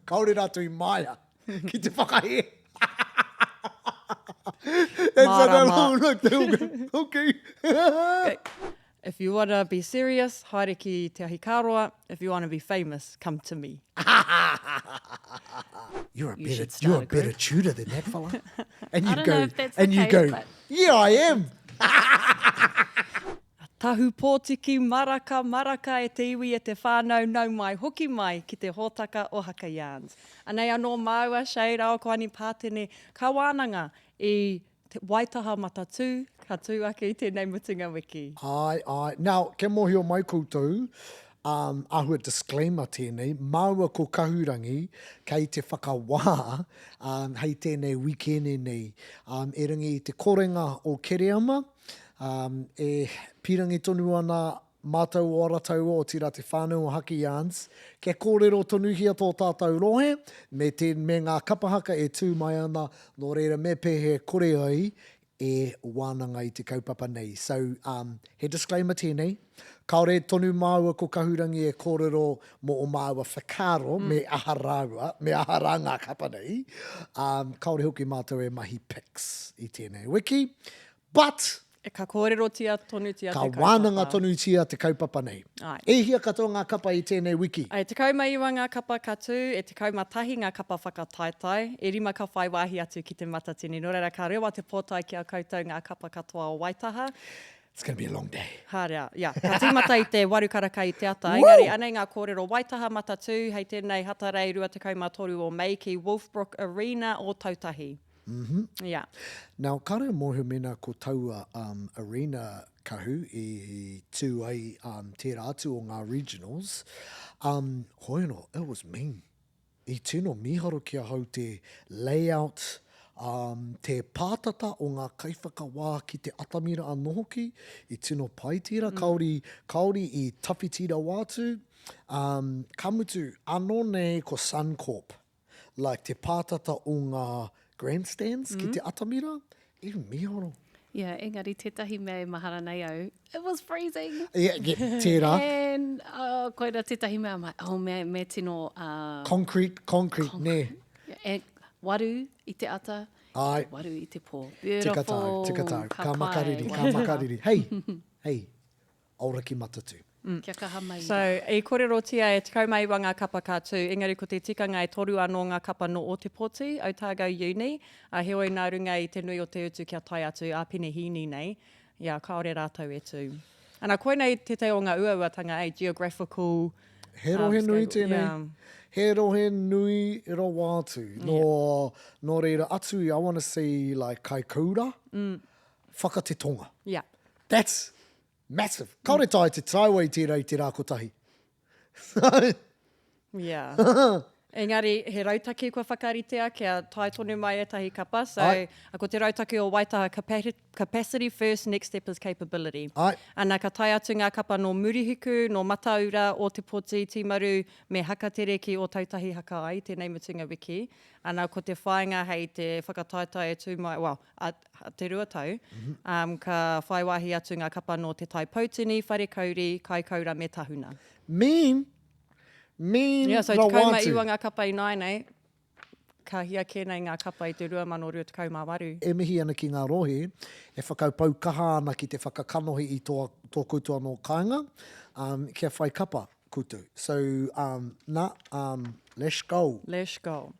Kāore rātou i māia ki te whakahē. And so they're all like, they all go, okay. okay. If you want to be serious, haere ki Te Ahikāroa. If you want to be famous, come to me. You're a You better, should start you're a a group. better tutor than that fella. And I you don't know go, if that's the and you case, go, but- yeah, I am. Tahu pōtiki, maraka, maraka e te iwi e te whānau, nau mai, hoki mai ki te hōtaka o Haka Yarns. Anei anō māua, Shay rāua ko Ani Pātene, ka wānanga i te Waitaha Matatū, ka tū ake i tēnei mutunga wiki. Āe, āe. Now, kia mōhio mai koutou, um, āhua disclaimer tēnei, māua ko Kahurangi kei te whakawā um, hei tēnei wikēne nei. Um, erangi i te korenga o Kereama, um, e pīrangi tonu ana mātou o Arataua, otirā te whānau o Haki Yarns, kia kōrero tonuhia tō tātou rohe me, te, me ngā kapa haka e tū mai ana, nō reira me pēhea kore ai e wānanga i te kaupapa nei. So, um, he disclaimer tēnei, kāore tonu māua ko Kahurangi e kōrero mō o māua whakaaro mm. me aha rāua, me aha rā ngā kapa nei. Um, kāore hoki mātou e mahi pics i tēnei wiki. But, E ka kōrerotia tonutia ka te kaupapa. wānanga tonutia te kaupapa nei. Āe. E hia katoa ngā kapa i tēnei wiki? E 19 ngā kapa ka tū, e 11 ngā kapa whakataetae, e rima ka whai wāhi atu ki Te Matatini. Nō reira, ka rewa te pōtae ki a koutou ngā kapa katoa o Waitaha. It's gonna be a long day. Hārea, ia. Ka tīmata i te waru karaka i te ata. Engari, anei ngā kōrero Waitaha Matatū hei tēnei Hatarei 23 o Mei ki Wolfbrook Arena, Ōtautahi. Mm-hmm. Yeah. Now, kāre mōhio mēnā ko taua um, arena kahu i tū ai um, tērā atu o ngā regionals. Um, hoi anō, it was mean. I tino mīharo ki ahau te layout, um, te pātata o ngā kaiwhakawā ki te atamira anō hoki, i tino pai tērā, mm. kāore, kāore i tawhiti rawa atu. Um, ka mutu, anō nei ko Suncorp. Like te pātata o ngā grandstands ki te atamira, e mīharo. Yeah, engari tētahi mea e mahara nei au, it was freezing. Yeah, yeah, tērā. And uh, koira tētahi mea, I'm like, oh, me, me tino... Uh, concrete, concrete, concrete. nē. Yeah, and waru i te ata, Ai. waru i te pō. Beautiful. Tika tāu, tika tāu. Ka, ka makariri, ka makariri. Hei, hei, Aoraki Matatū. Kia kaha mai So, i korerotia e 19 ngā kapa ka tū, engari ko te tikanga e toru anō ngā kapa nō Ōtepoti, Otago Uni, ā, heoi nā runga i te nui o te utu kia tae atu ā Penehīni nei, ia, kāore rātou e tū. Ana, koinei tētahi o ngā uauatanga, eh, geographical, He rohe nui tēnei. Yeah. He rohe nui rawa atu. Nō, nō reira, atu i, I wanna say, like, Kaikoura, mm. whaka te tonga. Yeah. That's massive. Kaore taea te taraiwa i tērā i te rā kotahi. Yeah. Engari, he rautaki kua whakaritea kia tae tonu mai ētahi kapa. So, Ai. ko te rautaki o Waitaha, capacity first, next step is capability. Ai. Ana, ka tae atu ngā kapa nō Murihiku, nō Mataura, Ōtepoti, Tīmaru, me Hakatere ki Ōtautahi haka ai tēnei mutunga wiki. Ana, ko te whāinga hei te whakataetae e tū mai, well, a te Ruatau, ka whai wāhi atu ngā kapa nō Te Tai Poutini, Wharekauri, Kaikoura me Tahuna. Mean, mean Yeah, so rawa atu. 19 ngā kapa ināianei, ka hia kē nei ngā kapa i te 2028. E mihi ana ki ngā rohe e whakaupau kaha ana ki te whakakanohi i tō, tō koutou anō kāinga, um, kia whai kapa koutou. So, um, na, um, let's go. Let's go.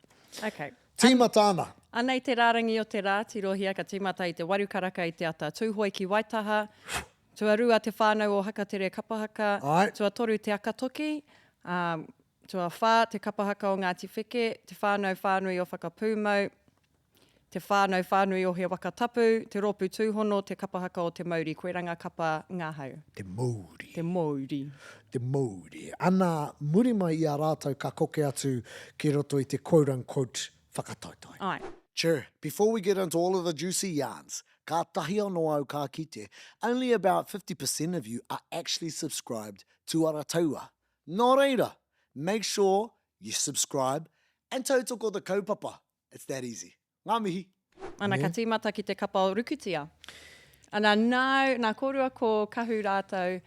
Okay. Tīmata ana! Anei te rārangi o te rā, tirohia ka tīmata i te waru karaka i te ata. Tūhoe ki Waitaha, tuarua Te Whānau o Hakatere Kapa Haka, tuatoru Te Akatoki, ā, tuawhā Te Kapa Haka o Ngāti Wheke, Te Whānau Whānui o Whakapūmau, Te Whānau Whānui o He Waka Tapu, Te Rōpū Tūhono, Te Kapa Haka o Te Mauri, koirā ngā kapa ngahau. Te Mouri. Te Mouri. Te Mouri. Ana, muri mai i a rātou ka koke atu ki roto i te quote unquote whakataetae. Āe. Chur, before we get into all of the juicy yarns, kātahi anō au ka kite, only about 50% of you are actually subscribed to Arataua. Nō reira, make sure you subscribe and tautoko the kaupapa. It's that easy. Ngā mihi! Ana, ka tīmata ki te kapa o Rukutia. Ana, nāu, nā kōrua ko Kahu rātou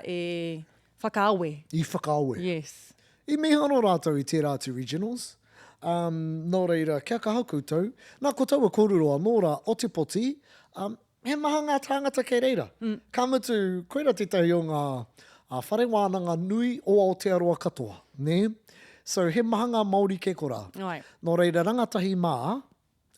i whakaawe. I whakaawe. Yes. I mīharo rātou i tērā atu regionals. Um, nō reira, kia kaha koutou. Nā, ko taua kōrero anō rā, Otepoti, um, he maha ngā tāngata kei reira. Mm. Ka mutu, koira tētahi o ngā uh, whare wānanga nui o Aotearoa katoa, nē? So, he maha ngā Māori kei korā. Right. Nō reira, rangatahi mā,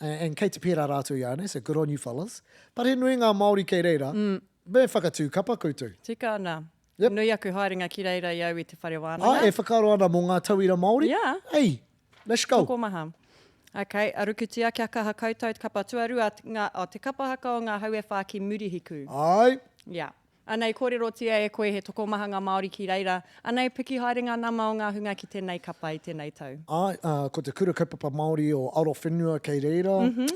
and kei te pērā rātou i ānei, so good on you fellas. But he nui ngā Māori kei reira, mm. me whakatū kapa koutou. Tika ana. Yep. Nui aku haerenga ki reira i au i te whare wānanga. Ai, e whakaaro ana mō ngā tauira Māori? Yeah. Ei, let's go. Tokomaha. Okay, a rukutia kia kaha koutou te kapa tuarua, ngā, oh, te kapa haka o ngā hau e whā ki Murihiku. Ai. Yeah. Anei kōrerotia e koe he tokomaha ngā Māori ki reira. Anei piki haere ngā nama o ngā hunga ki tēnei kapa i tēnei tau. Āe, ā, ko te Kura Kaupapa Māori o Arowhenua kei reira,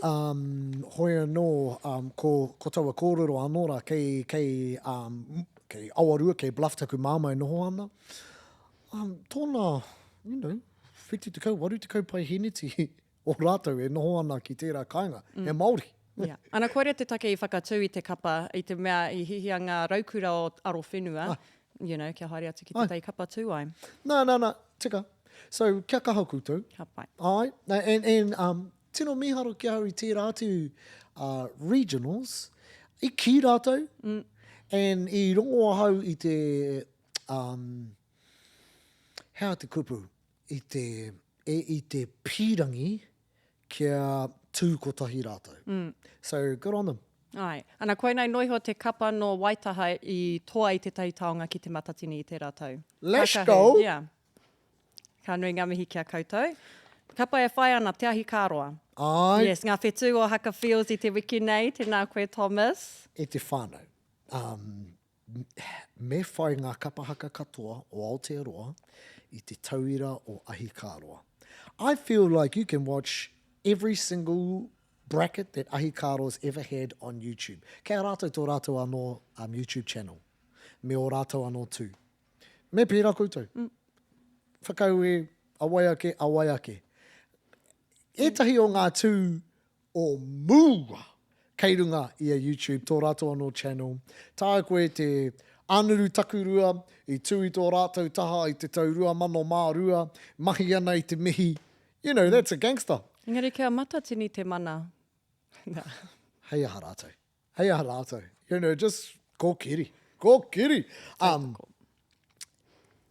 um, hoi anō, um, ko, ko taua kōrero anō rā, kei, kei, um, kei Awarua, kei Bluff taku māmā e noho ana. Um, tōna, you know, 70, 80 paeheneti o rātou e noho ana ki tērā kāinga, he Māori. Yeah. Ana koira te take i whakatū i te kapa, i te mea i hihia ngā raukura o Arowhenua, ah. you know, kia haere atu ki tētahi kapa tū ai. Nā, nā, nā, tika. So, kia kaha koutou. Ka pai. Ai, and, and um, tino mīharo ki ahau i tērā atu uh, regionals, i kī rātou, mm. and i rongo ahau i te, um, hea te kupu, i te, e, i te pīrangi kia tū kotahi rātou. Mm. So, good on them. Ai. Ana, koinei noa iho te kapa nō Waitaha i toa i tētahi taonga ki Te Matatini i tērā tau. Let's Kākahu. go! Yeah. Ka nui ngā mihi ki a koutou. Kapa e whai ana, Te Ahi Kāroa. Ai. Yes, ngā whetū o Haka Fields i te wiki nei. Tēnā koe, Thomas. E te whānau. Um, Me whai ngā kapa haka katoa o Aotearoa i te tauira o Ahikāroa. I feel like you can watch every single bracket that Ahikāroa's ever had on YouTube. Kei a rātou tō rātou anō um, YouTube channel, me ō rātou anō tū. Me pērā koutou. Mm. Whakaue, a wai ake, a wai ake. Ētahi o ngā tū o mua kei runga i a YouTube, tō rātou anō channel. Taea koe te Ānuru Takurua i tū i tō rātou taha i te tau 2002, mahi ana i te mihi. You know, that's a gangster. Engari kia matatini te mana. Nā. Hei aha rātou. Hei aha rātou. You know, just kōkiri. Kōkiri! Um,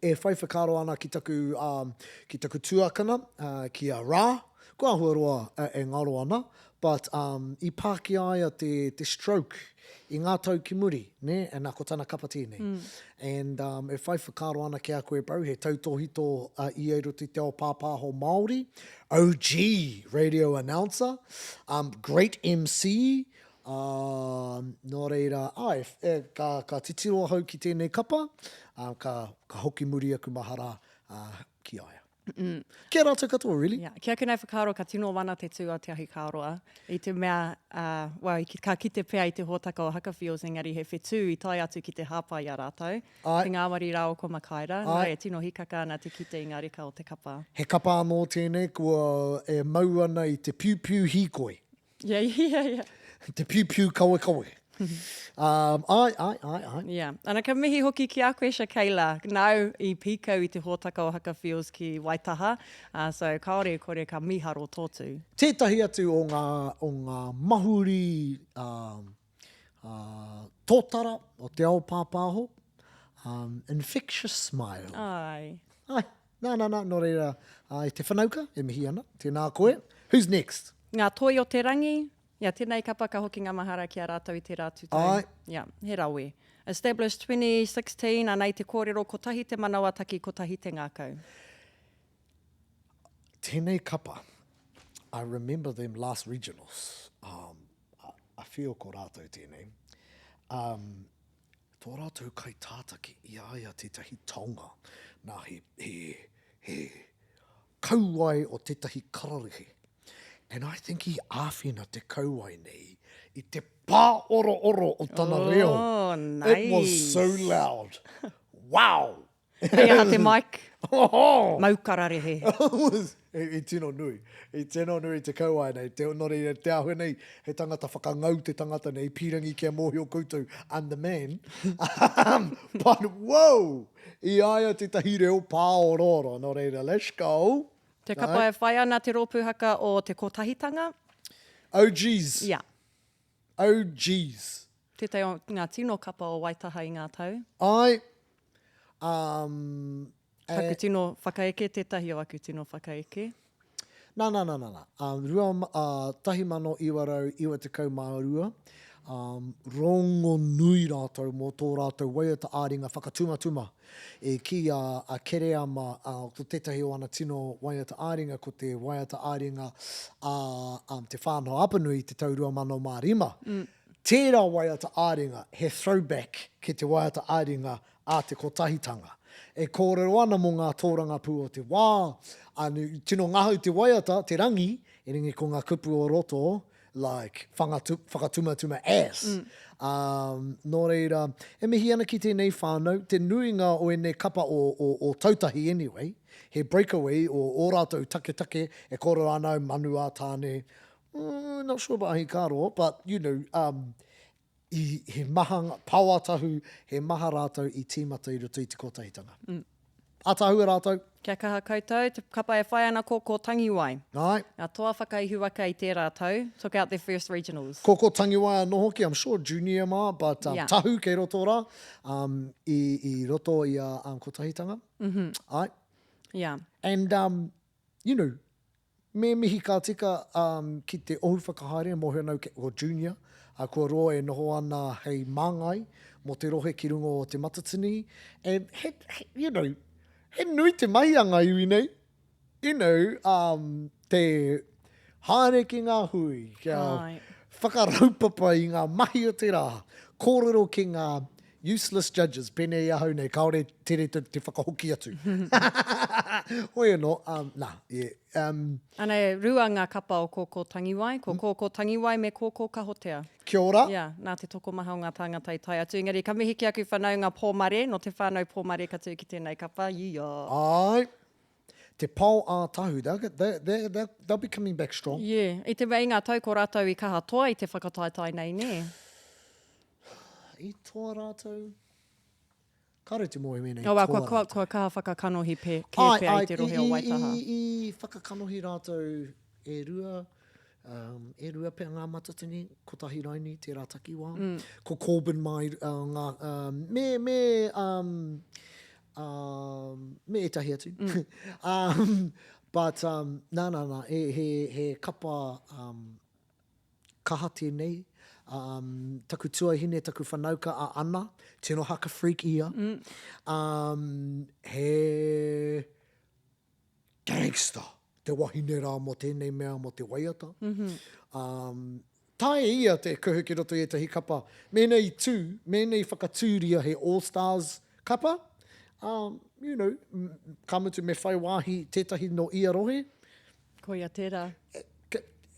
e whai whakaaro ana ki taku, um, ki taku tuakana, uh, ki a Ra, kua āhua roa uh, e ngaro ana, but um, i pā ki a ia te, te stroke i ngā tau ki muri, ne? And, uh, ko tana kapa tēnei. Mm. And um, e whai whakaaro ana ki a koe, bro, he tautōhito uh, ia i roto i te ao pāpāho Māori, OG radio announcer, um, great MC, Ā, nō reira, āe, e, ka, ka titiro ahau ki tēnei kapa, ā, ka, ka hoki muri aku mahara, ā, ki a ia. Mm. Ki a rātou katoa, really. Yeah. Ki aku nei whakaaro, ka tino wana te tū a Te Ahikāroa, i te mea, uh, well, ka kite pea i te hōtaka o Haka Feels, engari he whetū i tae atu ki te hāpai i a rātou. Ai. Te ngāwari rā o Komakaira, nā, e tino hikaka ana te kite i ngā reka o te kapa. He kapa anō tēnei kua e mau ana i te piupiu hīkoi. Yeah, yeah, yeah. Te piupiu kawekawe. Um, ai, ai, ai, ai. Yeah. Ana ka mihi hoki ki a koe, Shakayla. Nāu i pīkau i te hōtaka o Haka Feels ki Waitaha. Uh, so, kāore e kore ka mīharo tō tū. Tētahi atu o ngā, o ngā mahuri um, uh, tōtara o te ao pāpāho, um, infectious smile. Ai. Ai. Nā, nā, nā, nō reira, e te whanauka, e mihi ana, tēnā koe. Who's next? Ngā Toi o te Rangi, ia, tēnei kapa ka hoki ngā mahara ki a rātou i tērā atu tau. Āe. Ia, he rawe. Established 2016, anei te kōrero, kotahi te manawataki, kotahi te ngākau. Tēnei kapa, I remember them last regionals, um, I feel ko rātou tēnei. Um, Tō rātou kaitātaki i a ia tētahi taonga, nā, he, he, he kauae o tētahi kararehe. And I think i āwhina te kauae nei i te pāorooro o tana reo. Oh, nice. It was so loud. Wow! Hei aha te mic? Mau kararehe. I tino nui. I tino nui te kauae nei. Te, nō reira, te āhua nei, he tangata whakangau te tangata nei, pīrangi kia mōhio koutou, I'm the man. But whoa! I a ia tētahi reo pāorooro. Nō reira, let's go. Te kapa e whai ana te rōpū haka o Te Kotahitanga. OGs. Yeah. OGs. Tētahi o ngā tino kapa o Waitaha i ngā tau. Āe. Um, e... Taku tino whakaeke, tētahi o aku tino whakaeke. Nā, nā, nā, nā, nā. Um, 2, 1992, um, rongonui rātou mō tō rātou waiata ā-ringa whakatumatuma. E kī a, a Kereama, ā, ko tētahi o ana tino waiata ā-ringa ko te waiata ā-ringa a um, Te Whānau Apanui i te tau 2005. Mm. Tērā waiata ā-ringa, he throwback ki te waiata ā-ringa a Te Kotahitanga. E kōrero ana mō ngā tōrangapū o te wā, ā, tino ngahau te waiata, te rangi, erangi ko ngā kupu o roto, like, whangatu, whakatumatuma ass. Mm. Um, nō reira, e mihi ana ki tēnei whānau, te nuinga o ēnei kapa o, o, o Tautahi anyway, he breakaway o ō rātou taketake e kōrero ana au manu ā tāne, mm, not sure about Ahikāroa, but you know, um, i, he maha, Paoatahu, he maha rātou i tīmata i roto i te kotahitanga. Mm. Ataahua rātou. Kia kaha koutou, te kapa e whai ana ko Ko Tangiwai. Ae. Ngā toa whakaihuwaka i tērā tau, took out their first regionals. Ko Ko Tangiwai anō hoki, I'm sure junior mā, but um, yeah. Tahu kei roto rā, um, i, i roto i a um, Kotahitanga. Mm -hmm. Ae. Yeah. And, um, you know, Me mihi ka tika ki te ohu whakahaere mōhio ana au ki o Junior, kua roa e noho ana hei māngai mō te rohe ki runga o Te Matatini, and he, he, you know, he nui te mahi a ngā iwi nei, you know, um, te haere ki ngā hui, kia whakaraupapa i ngā mahi o te rā, kōrero ki ngā Useless judges, pēnei i ahau nei, kāore tere te, te whakahoki atu. Hoi anō, um, nā, yeah. Um, Anei, rua ngā kapa o Kōkō Tangiwai, ko Kōkō Tangiwai me Kōkō Kahotea. Kia ora. Yeah, nā te tokomaha o ngā tāngata i tae atu. Engari, ka mihi ki aku whanaunga Pōmare, nō te whānau Pōmare ka tū ki tēnei kapa, yeah. Āe. Te pao ā-tahu, they'll, they, they, they'll, they'll be coming back strong. Yeah, i te mea i ngā tau ko rātou i kaha toa i te whakataetae nei, nē? I toa rātou? Kāore te mōhio mēnā i toa rātou. Kua, kua kaha whakakanohi pe, kē pea i te rohe o Waitaha. I, i whakakanohi rātou e rua, um, e rua pea ngā matatini, kotahi raini tērā takiwā. Mm. Ko Corbyn mai, uh, ngā, um, me, me, um, um, me ētahi atu. Mm. um, but, um, nā, nā, nā, he, he, he kapa, um, Kaha tēnei. Um, taku tuahine, taku whanauka a Ana, tino haka freak ia. Mm. Um, he gangster te wahine rā mō tēnei mea, mō te waiata. Mm -hmm. um, tae ia te kuhu ki roto i ētahi kapa. Mēnā i tū, mēnā i whakatūria he All Stars kapa, um, you know, ka mutu me whai wāhi tētahi no ia rohe. Koia tērā.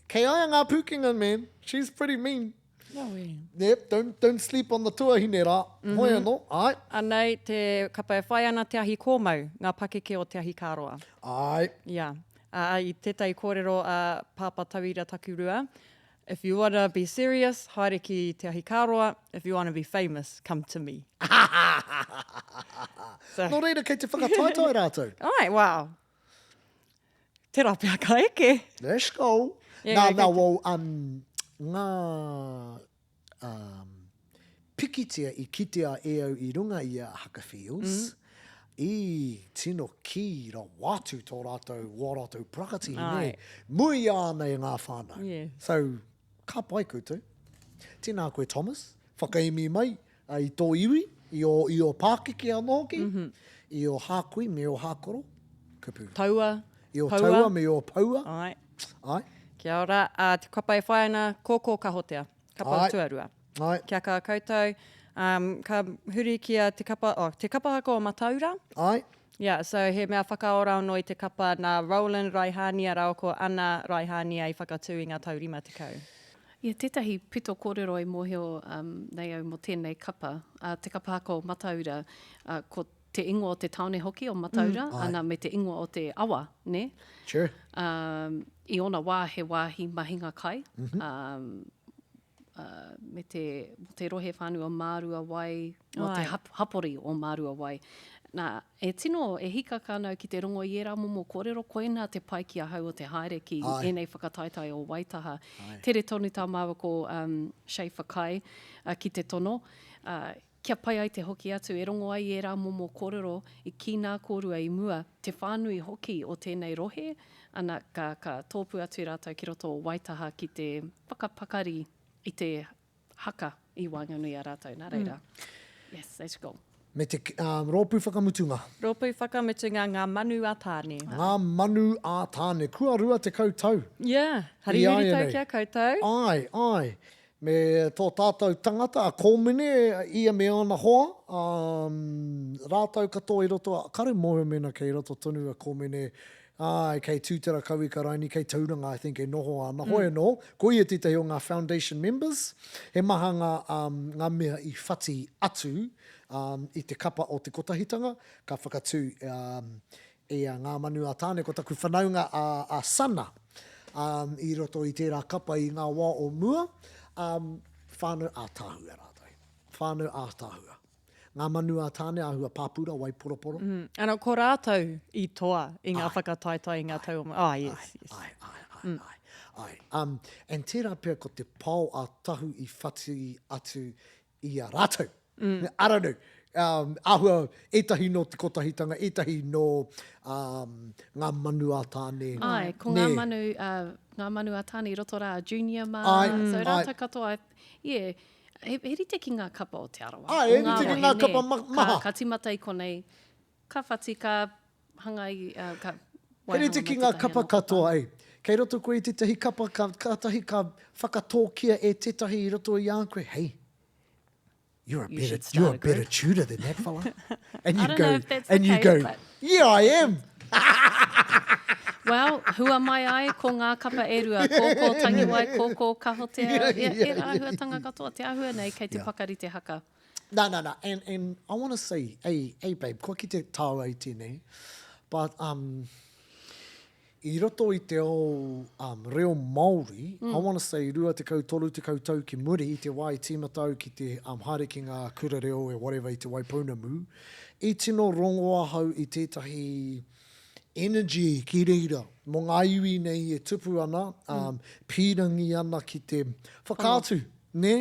Kei a ia ngā pūkenga, man. She's pretty mean. Rawe. Yep, don't, don't sleep on the tuahine rā. Mm -hmm. Hoi anō, āe. Anei te kapa e whai ana te ahi kōmau, ngā pakeke o te ahi kāroa. Āe. Yeah. Uh, i tētahi kōrero a Pāpā Tauira Takurua, if you wanna be serious, haere ki te ahi kāroa, if you wanna be famous, come to me. so. Nō reira, kei te whakataetae rātou. Āe, wow. Tērā pea ka eke. Let's go. Yeah, nā, nā, well, um, ngā um, pikitia i kitea e au i runga i a Haka Fields, mm. i tino kī rawa atu tō rātou, wā rātou parakatihi, nē? Muia ana e ngā whānau. Yes. So, ka pai koutou. Tēnā koe, Thomas. Whakaemi mai i tō iwi, i ō, i ō pākeke anō hoki, mm -hmm. i ō hākui me ō hākoro. Kupu. Taua. I ō taua, taua me ō paua. Ai. Ai. Kia ora. Uh, te kapa e whai ana, kōkō kahotea. Kapa Ai. tuarua. Ai. Kia kaha koutou. Um, ka huri ki a te kapa, oh, te kapa haka o Mataura. Ai. Yeah, so he mea whakaora anō i te kapa nā Roland Raihania rāua ko Ana Raihania i whakatū i ngā tau 50. Ia, tētahi pito kōrero i mōhio nei au mō tēnei kapa, te kapa haka o Mataura, ko te ingoa o te tāone hoki o Mataura, mm. ana, me te ingoa o te awa, nē? Sure. Um, I ōna wā he wāhi mahinga kai, mm -hmm. um, uh, me te, mō te rohe whānui o Māruawai, mō te hap, hapori o Māruawai. Nā, e tino, e hīkaka ana au ki te rongo i ērā momo kōrero, koinā te pai ki ahau o te haere ki Ai. ēnei whakataetae o Waitaha. Ai. Tere tonu tā māua ko um, Shay Whakai uh, ki te tono, uh, kia pai ai te hoki atu, e rongo ai i ērā momo kōrero i kī nā kōrua i mua, te whānui hoki o tēnei rohe, ana, ka, ka tōpū atu rātou ki roto o Waitaha ki te whakapakari i te haka i waenganui a rātou, nā reira, yes, that's cool. Me te um, rōpū whakamutunga. Rōpū whakamutunga, Ngā Manu a Tāne. Ngā Manu a Tāne. Kua 20 tau. Yeah, hari huri tau ki a koutou. Āe, āe. Me tō tātou tangata, a Kōmene, ia me ōna hoa, um, rātou katoa i roto, kare mōhio mēnā kei roto tonu a Kōmene Āe, kei Tūtara Kauika Raini, kei Tauranga I think e noho ana. Hoi anō, ko ia tētahi o ngā foundation members. He maha ngā, um, ngā mea i whati atu um, i te kapa o Te Kotahitanga, ka whakatū um, i a Ngā Manu a Tāne, ko taku whanaunga a, a Sana um, i roto i tērā kapa i ngā wā o mua, um, whānau ātaahua rātou. Whānau ātaahua. Ngā manu a Tāne, āhua pāpura, waiporoporo. Mm. Ana, ko rātou i toa i ngā whakataetae i ngā tau o mua. Ah, yes, yes. Ai, ai, ai, mm. ai, ai. Um, and tērā pea ko te pao a Tahu i whati atu i a rātou. Mm. I don't know. Um, āhua, ētahi nō te kotahitanga, ētahi nō um, ngā manu a Tāne. Ai, ko ngā manu, uh, ngā manu a Tāne i roto rā, Junior mā, ai, so rātou katoa, yeah, He, he rite ki ngā kapa o Te Arawa. Āe, he rite ki ngā kapa maha. Ka, ka timata i konei, ka whati, ka hanga i, uh, ka He rite ki ngā kapa katoa, ei. Kei roto koe i tētahi kapa, ka, kātahi ka whakatōkia e tētahi i roto i a koe, hey, you're a you better, you're a better tutor than that fella. And you go, and you go, but... yeah, I am. Well, hua mai ai ko ngā kapa e rua, ko ko Tangiwai, ko ko Kahotea, yeah, yeah, yeah, yeah, āhuatanga katoa, te āhua nei kei te yeah. pakari te haka. No, no, no, and, and I want to say, hey, hey babe, kua kite tāua i tēnei, but um, i roto i te ao um, reo Māori, mm. I want to say 20, 30 tau ki muri, i te wā i tīmata au ki te um, haere ki ngā kura reo e whatever i Te Waipounamu, i tino rongo ahau i tētahi energy ki reira mō ngā iwi nei e tupu ana, um, pīrangi ana ki te whakaatu, nē,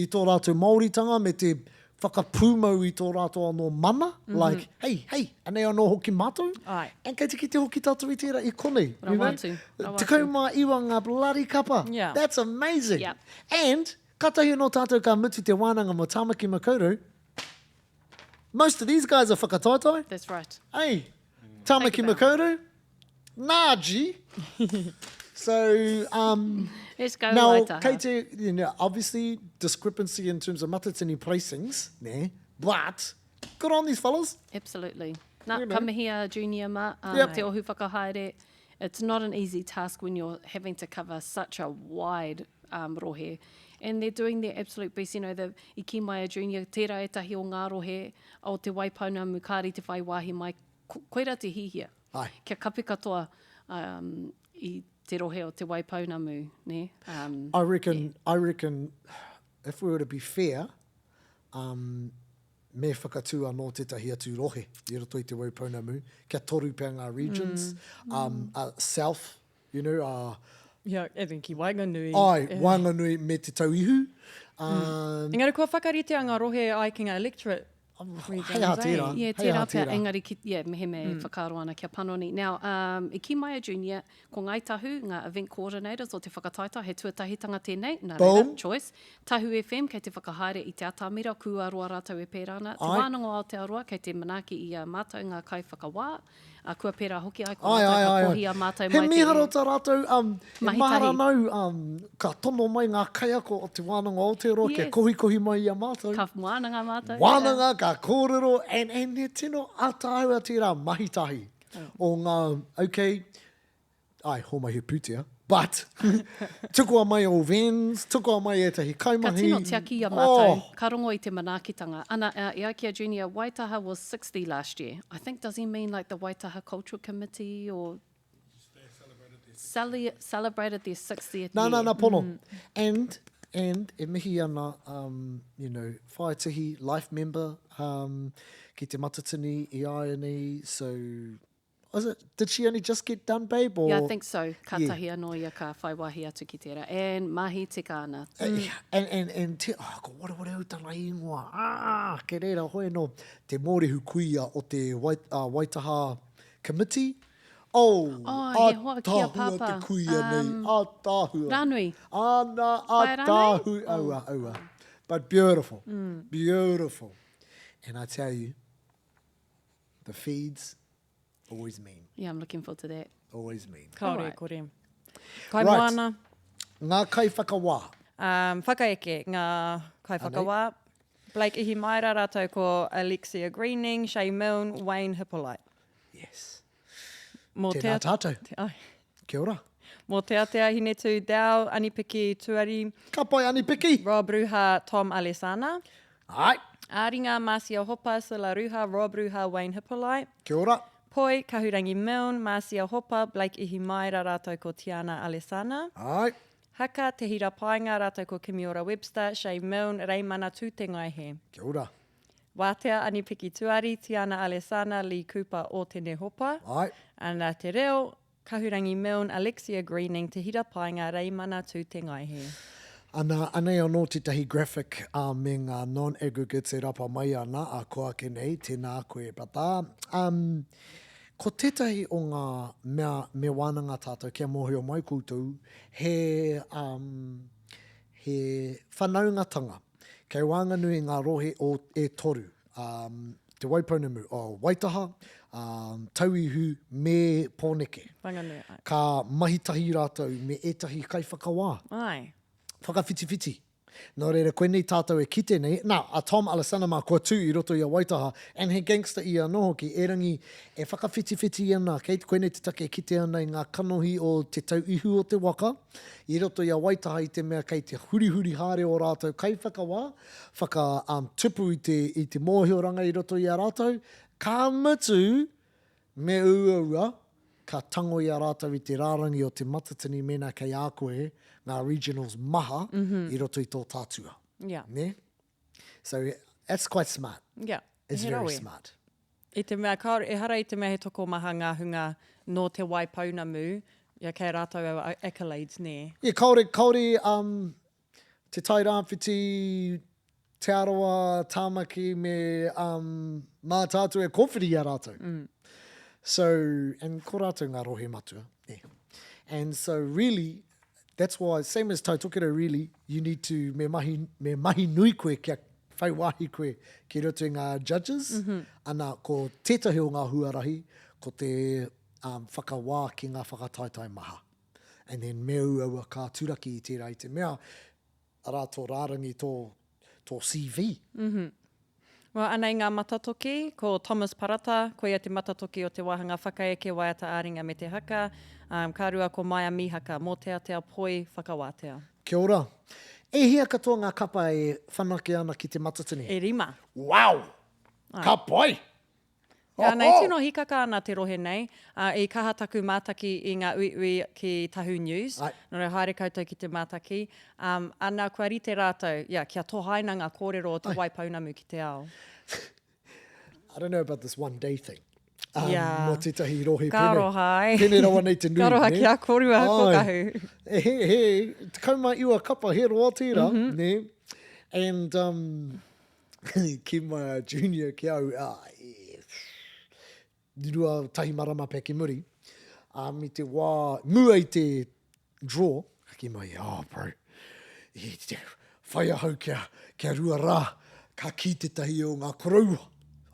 i tō rātou Māoritanga me te whakapūmau i tō rātou anō mana, mm -hmm. like, hey, hey, anei anō hoki mātou. Ai. And kei te kite hoki tātou i tērā i konei. Rawa atu. Rawa atu. 19 ngā bloody kapa. Yeah. That's amazing. Yeah. And, katahi anō tātou ka mutu te wānanga mō Tāmaki Makaurau, Most of these guys are whakataetae. That's right. Hey, Tamaki Makaurau, nah G. so, um, Let's go now, kei te, you know, obviously discrepancy in terms of matatini placings, ne, but good on these fellas. Absolutely. Nā, you know. ka mihi a Junior mā, um, yep. te ohu whakahaere. It's not an easy task when you're having to cover such a wide um, rohe. And they're doing their absolute best, you know, the, i kī mai a Junior, tērā ētahi o ngā rohe o Te Waipounamu kāre i te whai wāhi mai, ko, koirā te hihia. Ai. Kia kapi katoa um, i te rohe o Te Waipounamu, nē? Um, I reckon, yeah. I reckon, if we were to be fair, um, me whakatū anō tētahi atu rohe i roto i Te Waipounamu, kia toru pea ngā regions, mm. um, uh, south, you know, uh, Yeah, I think ki waenganui. Ai, yeah. waenganui me Te Tauihu. Um, mm. Engari kua whakaritea ngā rohe ai ki ngā electorate regions, Hei aha tērā. Eh? Yeah, tērā pea, engari, ki, yeah, mehemea mm. e whakaaro ana kia panoni. Now, um, i kī mai a Junior, ko Ngāi Tahu, ngā event coordinators o te whakataetae, he tuatahitanga tēnei, nā reira, choice. Tahu FM kei te whakahaere i te atamira, kua roa rātou e pērā ana. Te Wānanga o Aotearoa kei te manaaki i a mātou ngā kaiwhakawā, ā, kua pērā hoki ai ko rātou ka kohi a mātou mai te. He mīharo tā rātou, um, e mahara ana au, um, ka tono mai ngā kaiako o Te Wānanga o Aotearoa kia kohikohi mai i a mātou. Ka wānanga mātou. Wānanga, ka kōrero, and, and he tino ataahua tērā mahi tahi o ngā, okay, Āe, homai he pūtea, but tukua mai ō vens, tukua mai ētahi kaimahi. Ka tino tiaki i a mātou, oh. ka rongo i te manaakitanga. Ana, uh, e ai ki a Junior, Waitaha was 60 last year. I think does he mean like the Waitaha Cultural Committee or Cele celebrated their 60th nā, year. Nā, nā, pono. Mm. And And e mihi ana, um, you know, Whaea Tihi, life member, um, ki Te Matatini i āianei, so, was it, did she only just get done, babe, or? Yeah, I think so. Kātahi yeah. anō ia ka whai wāhi atu ki tērā. And mahi tika ana. Mm. And, and, and te, oh, ko wareware au tana ingoa. Ah, ke reira hoi no, te mōrehu kuia o te Wai, uh, Waitaha Committee. Oh, oh he hoa ki a Pāpā. te kuia nei, um, ātaahua. Rānui. Āna, ātaahu, oh. aua, aua. But beautiful, mm. beautiful. And I tell you, the feeds always mean. Yeah, I'm looking forward to that. Always mean. Kāore right. kore. Kai right. moana. Ngā kaiwhakawā. Um, whakaeke, ngā kaiwhakawā. Blake Ihimaera rātou ko Alexia Greening, Shay Milne, Wayne Hippolyte. Yes. Mō Tēnā te, tātou. Te, ai. Kia ora. Mō Te Atea, Hinetū, Dow, Anipiki, Tuari. Ka pai Anipiki! Rob Ruha, Tom Alesana. Ai. Āringa, Marcia Hopa, Silla Ruha, Rob Ruha, Wayne Hippolyte. Kia ora. Poi, Kahurangi Milne, Marcia Hopa, Blake Ihimaera rātou ko Tiana Alesana. Ai. Haka, Te Hira Paenga rātou ko Kimiora Webster, Shay Milne, Reimana Tūtengaehe. Kia ora. Wātea, Anipiki Tuari, Tiana Alesana, Lee Cooper, Ōtene Hopa. Āe. Ana te reo, Kahurangi Milne, Alexia Greening, Te Hira Paenga, Reimana Tūtengaehe. Ana, anei anō tētahi graphic ā, me ngā non-aggregates e rapa mai ana, ā, ko ake nei, tēnā koe, brata. Um, ko tētahi o ngā mea me wānanga tātou kia mōhio mai koutou, he, um, he whanaungatanga. Kei waenganui i ngā rohe o e toru, ā, Te Waipounamu, o Waitaha, ā, Tauihu me Pōneke. Whanganui, āe. Ka mahi tahi rātou me ētahi kaiwhakawā. Āe. Whakawhitiwhiti. Nō reira, koinei tātou e kite nei, nā, a Tom Alesana mā kua tū i roto i a Waitaha, and he gangster ia anō hoki, erangi e whakawhitiwhiti ana, kei, koinei te take e kite ana i ngā kanohi o Te Tauihu o te waka, I roto i a Waitaha i te mea kei te hurihuri haere ō rātou kaiwhakawā, whaka, um, tupu i te, i te mōhioranga i roto i a rātou, ka mutu, me uaua, ka tango i a rātou i te rārangi o Te Matatini mēnā kei a koe ngā regionals maha mm -hmm. i roto i tō tātua. Yeah. Ne? So, that's quite smart. Yeah. It's very rawe. smart. I te mea, kāore, ehara i te mea he tokomaha ngā hunga nō Te Waipounamu, ia kei a rātou aua accolades, nē? Yeah, kāore, kāore um, Te Tai Rāwhiti, Te Arawa, Tāmaki me um, Mātaatua e kōwhiri i a rātou. Mm. So, and ko rātou ngā rohe matua. Yeah. And so really, that's why, same as Taitokerau really, you need to, me mahi, me mahi nui koe kia whai wāhi koe ki roto i ngā judges, mm -hmm. ana ko tētahi o ngā huarahi, ko te um, whakawā ki ngā whakataetae maha. And then me uaua ka turaki i tērā i te mea, arā tō rārangi, tō, tō CV. Mm -hmm. Well, anei ngā matatoki, ko Thomas Parata, koia te matatoki o te wāhanga whakaeke waiata ā-ringa me te haka, um, ka rua ko Maia Mihaka, mōteatea poi whakawātea. Kia ora. E hia katoa ngā kapa e whanake ana ki Te Matatini? E rima. Wow! Ka pai! Ka nei, tino hikaka ana te rohe nei. Ā, i kaha taku mātaki i ngā uiui ki Tahu News. Ai. Nō reira, haere koutou ki te mātaki. Um, ana, kua rite rātou, yeah, kia tohaina ngā kōrero o Te Waipounamu ki te ao. I don't know about this one day thing. Um, yeah. Mō tētahi rohe pene. Ka aroha, ai. Pene rawa nei te nui. Ka aroha ki a korua, ko Kahu. He, he, 19 kapa, he roa tērā, mm -hmm. ne? And, um, ki my junior ki au, ah, e, 21 marama pea ki muri, um, i te wā, mua i te draw, ka kī mai, oh bro, i te whai ahau kia, kia rua rā, ka kī tētahi o ngā koroua,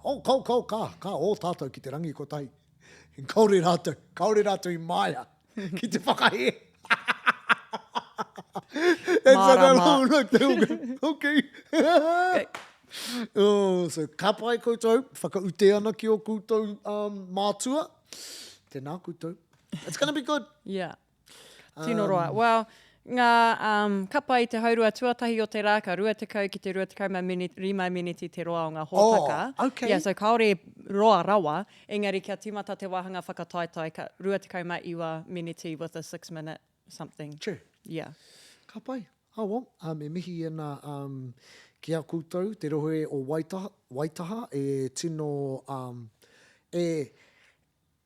oh, kao, kao, ka, ka ō tātou ki te rangi kotahi. Kaore rātou, kaore rātou i māia ki te whakahē. And so they're all like, okay. oh, so ka pai koutou, whakaute ana ki o koutou um, mātua. Tēnā koutou. It's gonna be good. Yeah. Tino roa. Um, well, ngā um, kapa i te haurua tuatahi o te rā, ka 20 ki te 25 miniti te roa o ngā hōtaka. Oh, okay. Yeah, so kāore roa rawa, engari kia tīmata te wāhanga whakataetae, ka 29 miniti with a 6 minute something. True. Yeah. Ka pai. Oh well, um, e mihi ana um, ki a koutou, te rohe o Waitaha, Waitaha e tino, um, e,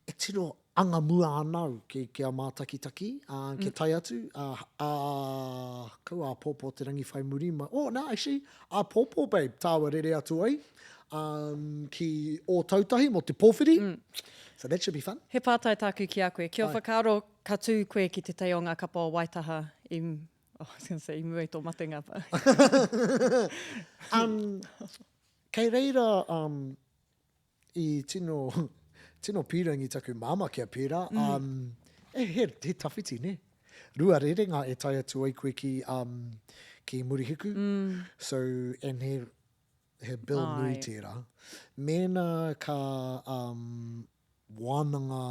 e tino anga mua ana au ki, ki a mātakitaki, uh, kia mm. tae atu, uh, uh, kau āpōpō te rangi whai muri mai, oh, no, actually, āpōpō, babe, tāua rere atu ai, um, ki Ōtautahi mō te pōwhiri, mm. so that should be fun. He pātai tāku ki a koe, kia whakaaro ka tū koe ki te tei o ngā kapa o Waitaha i Oh, I was going to say, i mua i tō matenga. But. um, kei reira um, i tino, tino pīrangi taku māmā kia pērā. Mm. Um, e, he, he tawhiti, ne? Rua rerenga e tae atu ai koe ki, um, ki Murihiku. Mm. So, and he, he bill Ai. nui tērā. Mēnā ka um, wānanga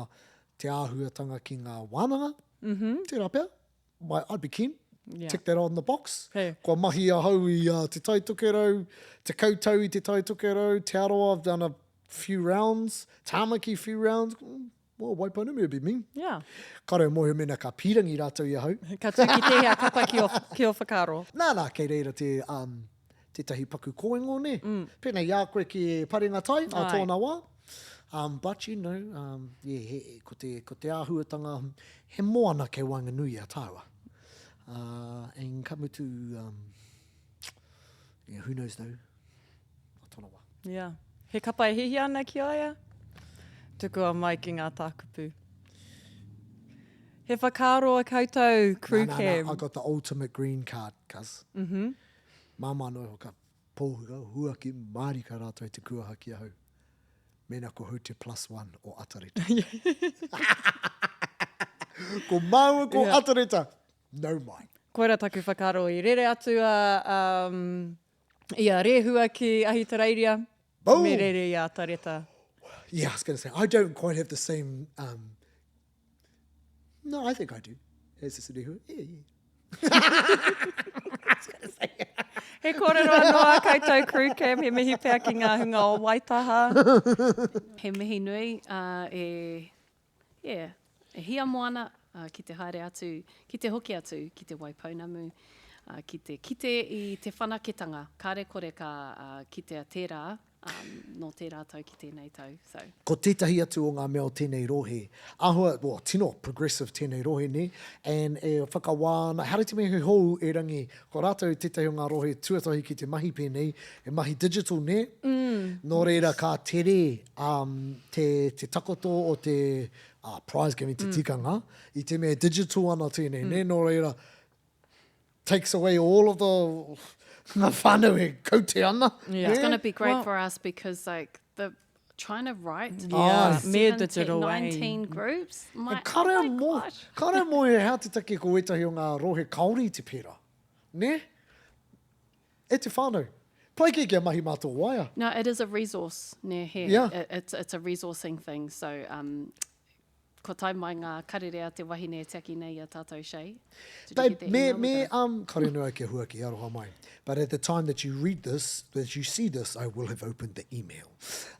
te āhuatanga ki ngā wānanga, mm -hmm. tērā pea, I'd be keen. Yeah. Tick that on the box. Hey. Kua mahi ahau i uh, Te Tai Tokerau, te kautau i Te Tai Tokerau, Te Arawa, I've done a few rounds, Tāmaki few rounds. Mm, well, Waipounamu would be me. Yeah. Kare mōhio mena ka pīrangi rātou i ahau. Ka tū ki tēhea kapa ki o, ki o whakaaro. Nā, nā, kei reira te, um, tētahi paku kōingo, nē? Mm. Pēnei i a koe ki Parenga Tai, a tōna wā. Um, but you know, um, yeah, he, ko, te, ko te āhuatanga, he moana kei waenganui i a tāua. Uh, and ka mutu, um, yeah, who knows though, a tōna wā. Yeah. He kapa e hihia ana ki a ia? Tukua mai ki ngā tākupu. He whakaaro a koutou, crew nah, nah, cam. Nah, I got the ultimate green card, cuz. Mm -hmm. Māmā noa iho ka pōhura, huaki mārika rātou i te kuaha ki ahau. Mēnā ko hau te plus one o Atareta. ko māua ko yeah. Atareta, no mai. Koira taku whakaaro i rere atu a, um, i a Rehua ki Ahitereiria. Boom! Me rere i a Atareta. Yeah, I was going to say, I don't quite have the same... Um, no, I think I do. As a Rehua. Yeah, yeah. He kōrero anō a koutou crew cam, he mihi pea ki ngā hunga o Waitaha. He mihi nui, ā, e, yeah, e hiamo ana, ā, ki te haere atu, ki te hoki atu ki Te Waipounamu, ā, ki te kite i te whanaketanga, kāre kore ka, ā, kitea tērā, um, nō tērā tau ki tēnei tau. So. Ko tētahi atu o ngā mea o tēnei rohe, āhua, well, tino progressive tēnei rohe nē, and e whakawā ana, ehara te mea he hou erangi, ko rātou tētahi o ngā rohe tuatahi ki te mahi pēnei, e mahi digital nē, mm. nō reira ka tere um, te, te takoto o te uh, prize giving te mm. tikanga, i te mea digital ana tēnei, mm. nē, nō reira, takes away all of the ngā whānau e kaute ana. Yeah. It's going to be great well, for us because like the trying to write yeah, me digital 19 groups. My, kare oh my mo, gosh. Kare mo e hea te take ko ētahi o ngā rohe kaori i te pērā. Ne? E te whānau. Pai kē kia mahi mā tō waea. No, it is a resource, ne, he. Yeah. It, it's, it's a resourcing thing, so um, Kua tae mai ngā karere a te wahine e tiaki nei i a tātou, Shay. Did you get that email? Me, me, um, kare noa kia huaki, aroha mai. But at the time that you read this, that you see this, I will have opened the email.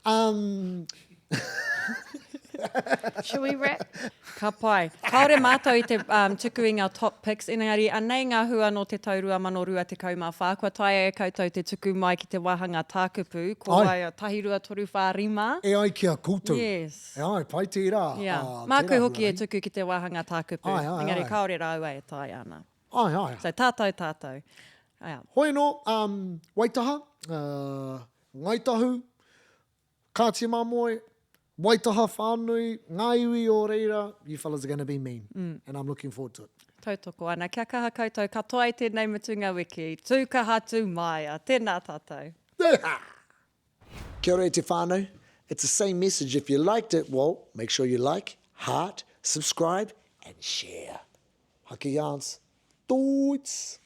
Um... Shall we wrap? Ka pai. Kāore mātou i te um, tuku i ngā top picks, engari anei ngā hua nō te tau 2024. Kua taea e koutou te tuku mai ki te wāhanga tākupu, ko wai, tahi, rua, toru, whā, rima. E ai ki a koutou. Yes. Āe, pai tērā. Yeah. Māku hoki e tuku ki te wāhanga tākupu. Āe, āe, āe. Engari kāore rāua e taea ana. Āe, āe. So tātou, tātou. Yeah. Hoi anō, um, Waitaha, uh, Ngāi Tahu, Kāti Mamoe, Waitaha whānui, ngā iwi o reira, you fellas are gonna be mean. Mm. And I'm looking forward to it. Tautoko ana. Kia kaha koutou katoa i tēnei mutunga wiki. Tū kaha, tū māia. Tēnā tātou. Yeeha! Kia ora e te whānau. It's the same message if you liked it, well, make sure you like, heart, subscribe and share. Haki yarns. Toots!